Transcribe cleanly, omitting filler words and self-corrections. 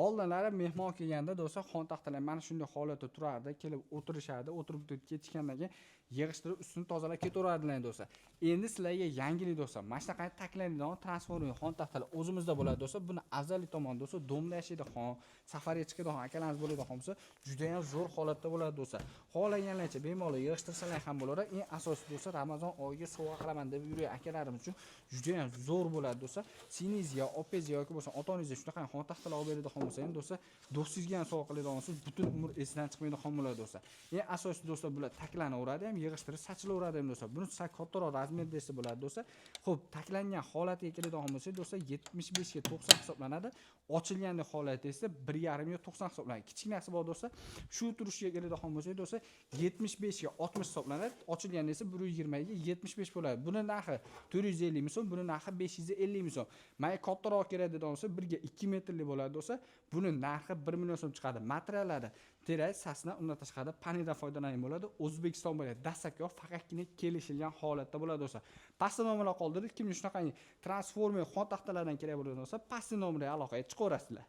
Oldinlari mehmon kelganda, do'stlar, xontaxtalar mana shunday holatda turardi, kelib o'tirishardi, o'tirib ketishgandan keyin yig'ishtirib, ustini tozalab ketaverardilar, do'stlar. Endi sizlarga yangilik, do'stlar, mana shunaqa taklanadigan transformer xontaxtalar o'zimizda bo'ladi, do'stlar. Buni afzallik tomoni, do'stlar, дом da yashaydigan, safarga chiqadigan akalarimiz bo'ladigan bo'lsa, juda ham zo'r holatda bo'ladi, do'stlar. Xohlaganlarcha bemalol yig'ishtirsalar ham bo'ladi. Eng asosiysi, do'stlar, Ramazon oyiga sovg'a qilaman deb yurgan akalarimiz uchun juda ham zo'r bo'ladi, do'stlar. Singlingizga, opangizga yoki bo'lmasa ota onangizga shunaqa xontaxtalar olib beradigan bo'lsa ham, do'stlar, do'stingizga ham sovg'a qiladigan bo'lsangiz, butun umr esidan chiqmaydigan bo'ladi, do'stlar. Eng asosiysi, do'stlar, bular taklanaveradi ham, yig'ishtirib sachilaveradi ham, do'stlar. Buni sal kattaroq razmerda esa bo'ladi, do'stlar. Xo'p, taklangan holatiga keladigan bo'lsak, do'stlar, 75 ga 90 hisoblanadi. Ochilgan holati esa 1,5 ga 90 hisoblanadi. Kichkinasi bor, do'stlar. Shu turishiga keladigan bo'lsak, do'stlar, 75 ga 60 hisoblanadi. Ochilganda esa 120 ga 75 bo'ladi. Buni narxi 450 ming so'm, buni narxi 550 ming so'm. Menga kattaroq kerak deydigan bo'lsa, 1 ga 2 metrli bo'ladi, do'stlar. Buni narxi 1 million so'm chiqadi. Materiallari terak, sasna, undan tashqari paneldan foydalangan bo'ladi. O'zbekiston bo'ylab dastlabki faqatgina kelishilgan holatda bo'ladi, do'stlar. Pastda nomerlar qoldirdik. Kimga shunaqangi transformer xontaxtalardan kerak bo'ladigan bo'lsa, pastda nomerga aloqaga chiqaverasizlar.